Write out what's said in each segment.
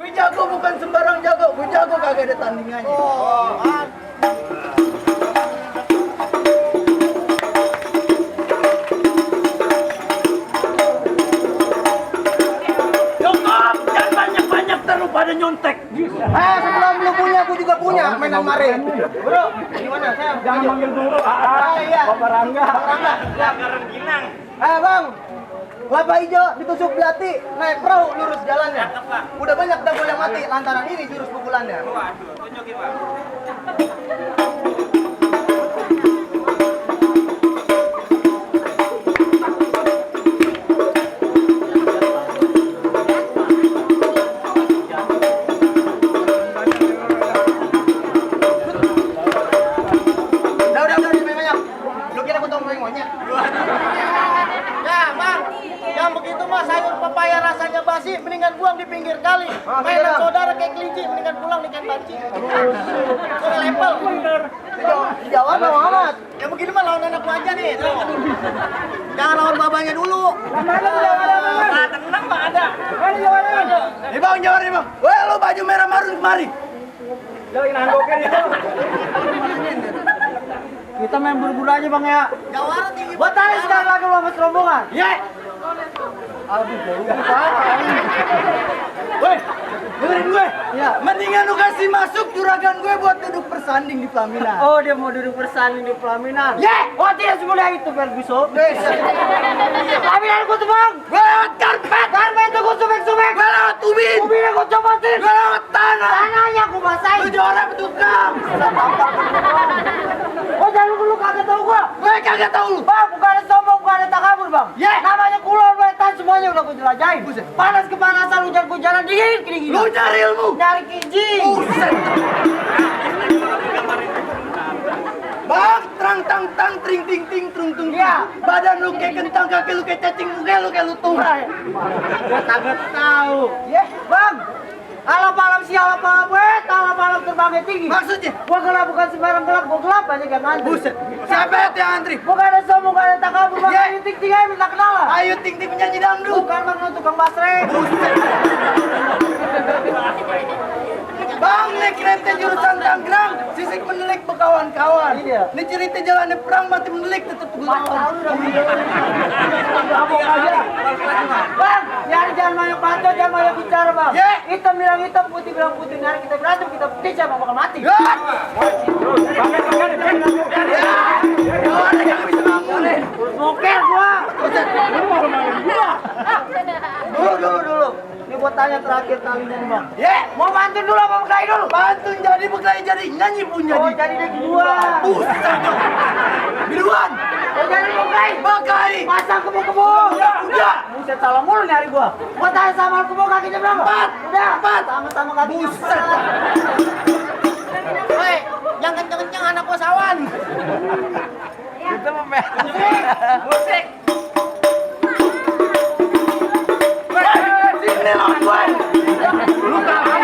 Gue jago bukan sembarang jago, gue jago kagak ada tandingannya. Cukup, jangan banyak-banyak terus pada nyontek. Sebelum lu punya, aku juga punya mainan kemarin. Bro, gimana? Saya Jangan manggil dulu. iya. Bapak Rangga. Rengginang. Bang, kelapa hijau ditusuk belati, naik perahu lurus jalannya. Udah banyak dagol yang mati lantaran ini jurus pukulannya. Waduh, tunjukin Pak. Udah, banyak. Lu kira aku main monyet? Ya, Bang. Yang begitu mah sayur pepaya rasanya basi, mendingan buang di pinggir kali. Mainan saudara kayak kelinci, mendingan pulang di kain banci. Sudah level. Jawab dong amat. Ya begini mah lawan anak gua aja nih. Tuh. Jangan lawan babanya dulu. Tenang Pak ada. Nih bang, jawab nih bang. Weh, lo baju merah marun kemari. Kita main buru-buru aja Bang ya. Jawara tinggi. Buat tadi sekarang lagi sama serombongan. Ye. Aduh, Weh, dengerin gue. Ya. Mendingan lu kasih masuk juragan gue buat duduk bersanding di pelaminan. Oh, dia mau duduk bersanding di pelaminan. Ye. Oh, tidak semudah itu, Ferguson. Pelaminan ku tuh, Bang. Gue lewat karpet. Karpet itu ku sobek-sobek. Gue lewat ubin. Ubinnya ku copotin. Gue lewat tanah. Tanahnya ku basahin. Lu juara petukang. Oh, jangan lu kagak tahu gua. Gue kagak tahu lu. Bang, bukan ada sombong, bukan ada takabur, Bang. Ye. Namanya kulon, wetan, semuanya udah ku jelajahin. Panas kepanasan, hujan-hujanan, dingin kedinginan. Lu cari ilmu. Nyari kiji. Buset. Bang, terang tang tang tring ting ting trung tung. Iya. Badan lu kayak kentang, kaki lu kayak cacing, muka lu kayak lutung. Gua kagak tahu. Bang. Alam-alam sialam alam terbangnya tinggi. Maksudnya? Gua gelap bukan sembarang gelap, gua gelap banyak yang ngantri. Buset. Siapa yang antri? Bukan ada sombong, bukan ada takabur, Bang. Ye. Ayo ting-ting aja minta kenalan. Ayo ting ting penyanyi dangdut. Bukan Bang, lu tukang basreng. Bang, nih kereta jurusan Tangerang, sisik menelik berkawan-kawan. Iya. Ini cerita jalannya perang mati menelik tetap Mata berkawan. lu udah ngomong aja. Bang, nyari jangan banyak bacot, jangan banyak bicara, Bang. Ye. Hitam bilang hitam, putih bilang putih. Nyari kita berantem, kita putih siapa bakal mati. Ya. Ada yang bisa bangun. Moker gua. Dulu. Ini buat tanya terakhir kali ini, Bang. Ye. Mau bantuin dulu apa berkelahi dulu? Bantuin jadi berkelahi jadi nyanyi pun Oh, jadi. jadi dia kedua. Buset. Biduan. Oh, jadi berkelahi. Berkelahi. Pasang kebo-kebo. Udah. Buset, salah mulu nyari gua. Gua tanya sama kebo kakinya berapa? Empat. Udah. Empat. Sama-sama kakinya. Buset. Hei, yang kenceng-kenceng anak gua sawan. Kita memeh. Musik. Sini lawan gue. Lu kalah.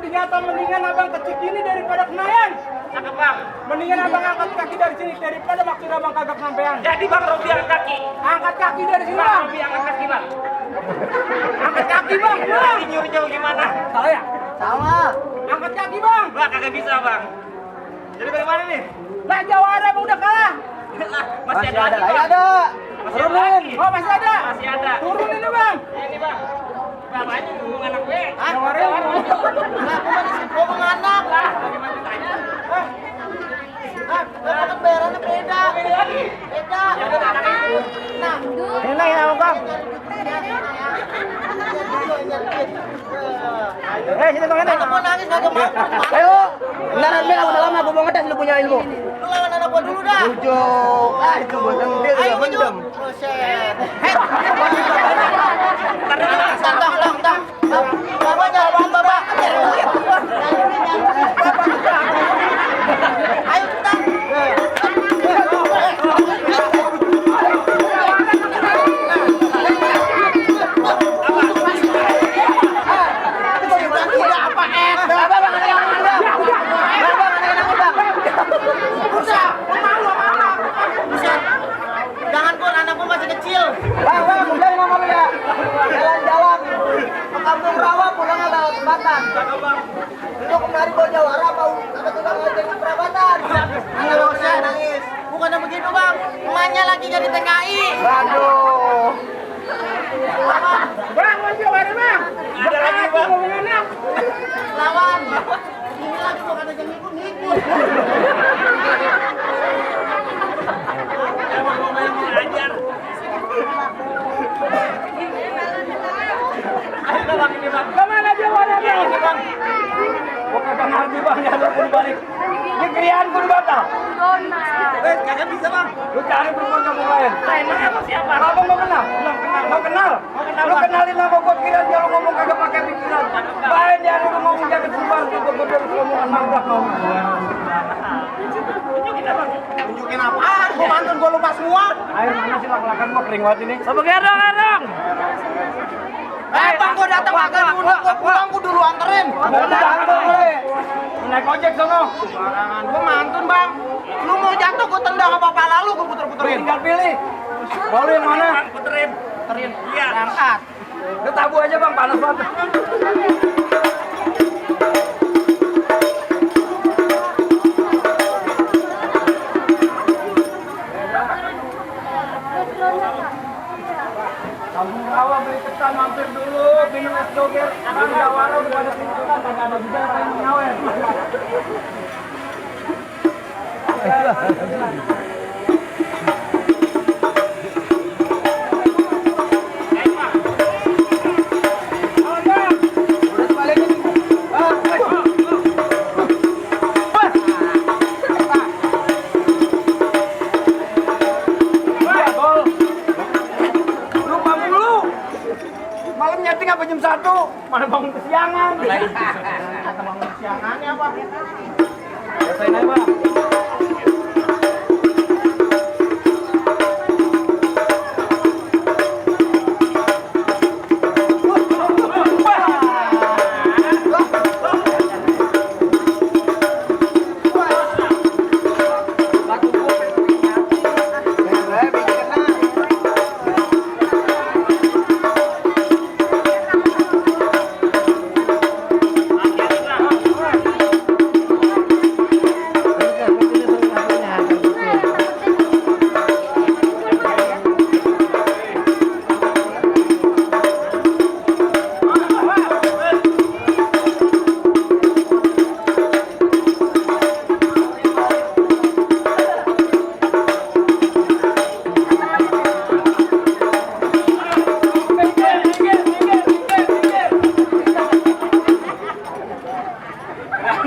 ternyata mendingan abang kecil gini daripada kenayan. Cakep bang. Mendingan abang angkat kaki dari sini daripada maksud abang kagak sampean. Jadi bang Robi angkat kaki. Angkat kaki dari sini Bang bang. Robi angkat kaki bang. Angkat kaki bang. Jadi nyuruh jauh gimana? Salah ya? Salah. Angkat kaki bang. Bang kagak bisa bang. Jadi bagaimana nih? Nah jauh ada bang udah kalah. Lah, masih ada lagi lagi bang. ada. Masih ada lagi. Oh masih ada. Masih ada. Turunin ini bang. Ini bang. Berapa aja ngomong anak gue? Hah? Jawarin. Nah, gua menganak. Lah, bagaimana ditanya? Nah, kan bayarannya beda. Ini lagi. Beda. Ya udah anak itu. Nah, Ini yang bang. Sini bang ini. anak gua nangis kagak mau. Ayo. Beneran Bel, udah lama gua mau ngetes lu punya ilmu. Lu lawan anak gua dulu dah. Bujuk. Itu bocah dia Ayo udah maju. mendem. Buset. Tang. Bapak jangan bapak. Ayo tang. Jangan pun anak gua masih kecil. Bang, udah ngomong lu ya. Jalan-jalan ke kampung rawa pulangnya lewat jembatan. Lu kemarin bawa jawara mau apa tukang ngajak perabatan. Anak gua nangis. Bukannya begitu bang, emaknya lagi jadi TKI. Aduh. Bang, mau jawara bang. Ada lagi bang. Lawan. Ini lagi bukan ada yang ngikut. Emang mau main ajar. Ayo bang ini bang. Kemana jawara bang? Ini bang. Gua kagak ngerti bang, ya lu kudu balik. Ini krian kudu batal. Kagak bisa bang. Lu cari perempuan kampung lain. Nah emang apa siapa? Abang mau kenal? Mau kenal? Lu kenalin sama gua kira dia lu ngomong kagak pakai pikiran. Baik dia lu ngomong jangan sumpah lu gua ngomongan mangga mau. Tunjukin bang. Tunjukin apaan? Gua mantun gua lupa semua. Ayo mana sih lak-lakan gua kering banget ini. Sama gerong. Bang, gua datang agak dulu. Gua pulang gua dulu anterin. Mau jatuh gue. Naik ojek sono. Barangan gua mantun bang. Lu mau jatuh gua tendang apa pala lu gua puter-puterin. Tinggal pilih. Mau lu yang mana? Bang puterin. Puterin. Iya. Berangkat. Lu tabu aja bang, panas banget. Kampung rawa beli ketan mampir dulu, minum es doger, bang jawara udah ada ketan, kagak ada juga yang pengen nyawer. Udah sebalikin. Lu bangun dulu. Malam nyeting apa jam 1? Mana bangun kesiangan. Kata bang siangannya apa? Rasain aja, Bang.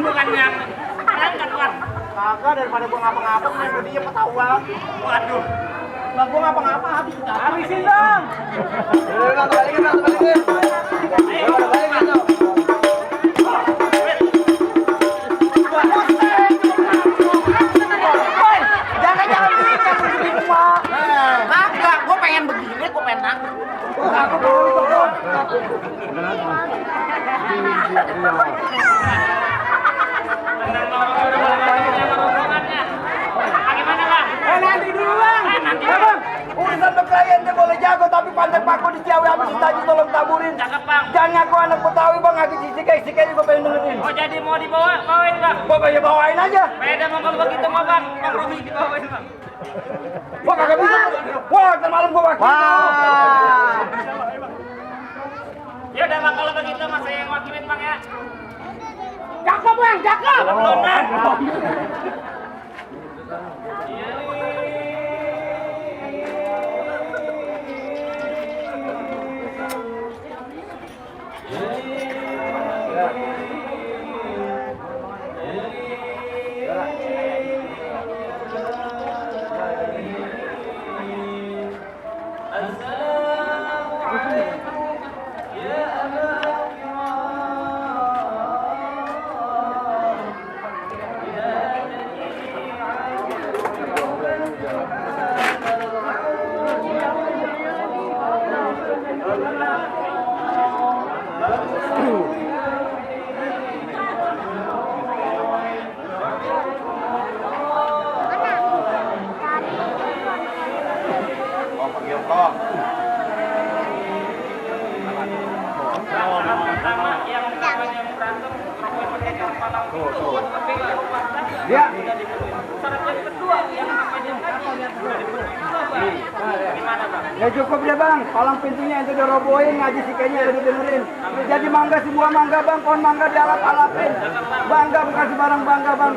Bukan yang kan bang. Kagak daripada gua ngapa-ngapa nih dia ketahuan. Waduh. Lah gua ngapa-ngapa habis kita. Habisin, Bang. Udah balikin, Bang, balikin. Udah balikin, Bang. Jangan begini, Pak. Kagak, gua pengen begini, gua pengen nangis. Aku dulu, Ciawi habis ditaji tolong taburin. Cakep bang. Jangan ngaku anak Betawi bang, ngaku sikai juga pengen dengerin. Oh jadi mau bawain bang. Bapak ya bawain aja. Beda mau kalau begitu mah bang. Bang Robi dibawain bang. Wah kagak bisa. Wah termalam gua wakil. Wah. Ya udah bang kalau begitu mas saya yang wakilin bang ya. Cakep bang, cakep. Belonan. Pertama yang namanya berantem Robi pakai kepala buat tapi nggak kuat. Ya. Syarat yang kedua yang namanya tadi gimana bang? Ya cukup deh bang, palang pintunya itu dirobohin, ngaji sikainya udah dibenerin. Jadi mangga semua mangga bang, pohon mangga dialap-alapin. Bangga bukan sembarang bangga bang.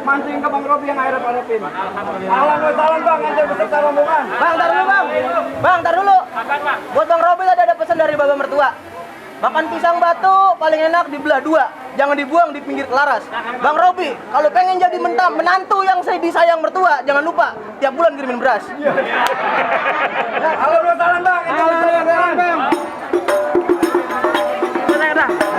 Mantuin ke Bang Robi yang akhirnya alapin. Alhamdulillah bang, ente beserta rombongan. Bang, tar dulu bang. Bang, tar dulu. Apa bang? Buat Bang Robi tadi ada pesan dari Bapak Mertua. Makan pisang batu paling enak dibelah dua, jangan dibuang di pinggir laras. Bang Robi, kalau pengen jadi menantu yang disayang mertua, jangan lupa tiap bulan kirimin beras. Alhamdulillah bang, ente beserta rombongan. Udah.